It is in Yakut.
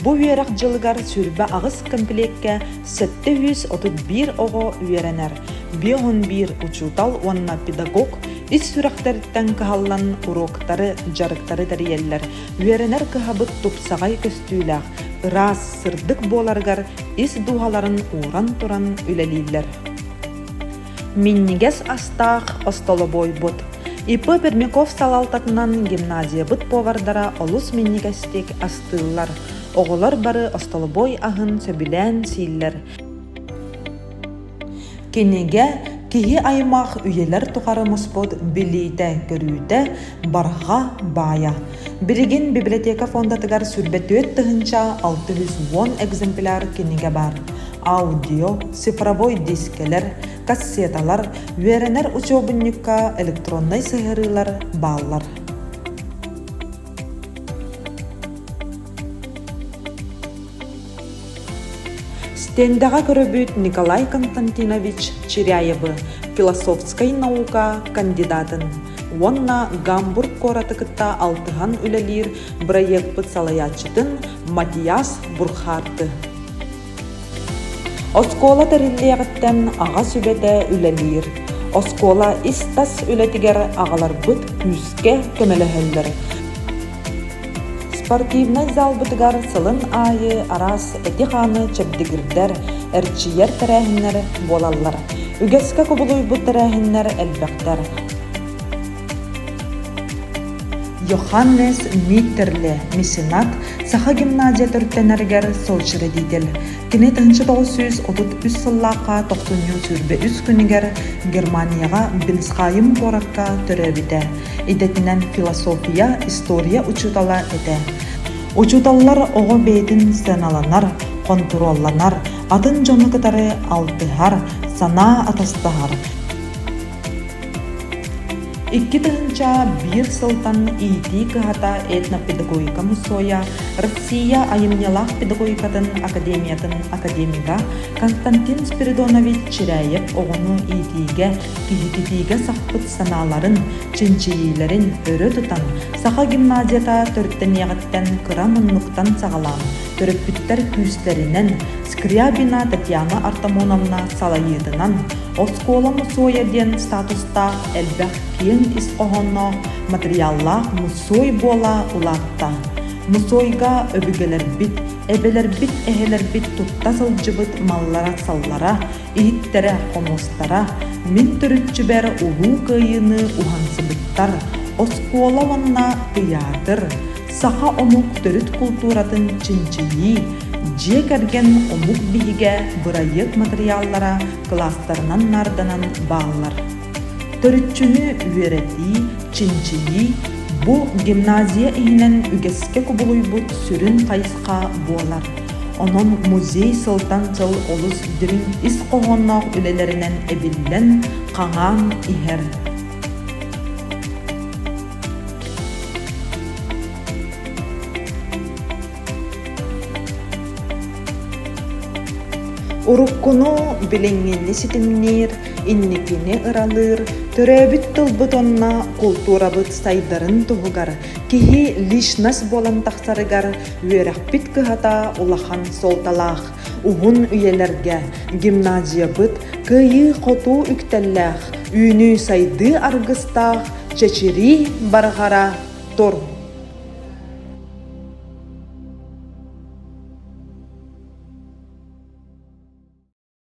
Бу үөрэх дьылыгар 28 комплекка 731 оҕо үөрэнэр, 51 учуутал уонна педагог ис сүрэхтэриттэн кыһаллан уруоктары, дьарыктары тэрийэллэр. Үөрэнэр кыһабыт тупсаҕай көстүүлээх, ыраас, сырдык буоларыгар ис дууһаларын ууран туран үлэлииллэр. Минньигэс астаах остолобуойбут. ИП Пермяков салалтатынан гимназиябыт повардара олус минньигэстик астыыллар. Оҕолор бары остолобуой аһын сөбүлээн сииллэр. Кинигэ киһи аймах үйэлэр тухары муспут билиитэ-көрүүтэ, барҕа баайа. Билигин библиотека фондатыгар 24 610 экземпляр кинигэ баар. Аудио, цифровой дискэлэр, кассеталар, үөрэнэр учуобунньукка электроннай сыһыарыылар бааллар. Стендэҕэ көрөбүт Николай Константинович Чиряевы, философскай наука кандидатын уонна Гамбург куораты кытта алтыһан үлэлиир бырайыакпыт салайааччытын Матиас Бурхарты. Оскуола тэриллиэҕиттэн аҕа сүбэтэ үлэлиир. Оскуола ис-тас үлэтигэр аҕаларбыт күүскэ көмөлөһөллөр. Спортивнай залбытыгар сылын аайы араас эти-хааны чэбдигирдэр, эрчийэр тэрээһиннэр буолаллар. Үгэскэ кубулуйбут тэрээһиннэр элбэхтэр. Йоханнес Миттерле меценат Саха гимназия төрүттэнэригэр соучредитель. Кини 1933 сыллаахха тохсунньу 23 күнүгэр Германияҕа Бинсхайм куоракка төрөөбүтэ. Идэтинэн философия, история учуутала этэ. Учууталлар оҕо бэйэтин сыаналанар, хонтуруолланар, атын дьону кытары алтыһар, санаа атастаһар, 2001 сылтан иитии кыһата этнопедагогика мусуойа Россия айымньылаах педагогикатын академиятын академига Константин Спиридонович Чиряев оҕону иитиигэ, киһититиигэ сахпыт санааларын, чинчийиилэрин өрө тутан, Саха гимназията төрүттэниэҕиттэн кыра муннуктан саҕалаан, төрөппүттэр күүстэринэн Скрябина Татьяна Артамоновна салайыытынан Оскуола мусуойа диэн статустаах элбэх киэҥ ис хоһоонноох матырыйааллаах мусуой буола улаатта. Мусуойга өбүгэлэрбит, эбэлэрбит, эһэлэрбит тутта сылдьыбыт маллара-саллара, иһиттэрэ-хомуостара, мин төрүччүбэр Улуу Кыайыыны уһансыбыттар, оскуола уонна тыйаатыр, саха омук төрүт култууратын чинчийии, дьиэ кэргэн омук биһигэ бырайыак матырыйааллара кылаастарынан наарданан бааллар. Төрүччүнү үөрэтии, чинчийии бу гимназия иһинэн үгэскэ кубулуйбут сүрүн хайысха буолар. Онон музей сылтан сыл олус дириҥ ис хоһоонноох үлэлэринэн эбиллэн, хаҥаан иһэр. Уруккуну билиҥҥини ситимниир, инникини ыралыыр, төрөөбүт тылбыт уонна култуурабыт сайдарын туһугар киһи личность буолан тахсарыгар үөрэхпит кыһата улахан суолталаах. Уһун үйэлэргэ гимназиябыт кыайыы-хотуу үктэллээх, үүнүү-сайдыы аргыстаах, чэчирии барҕара тур!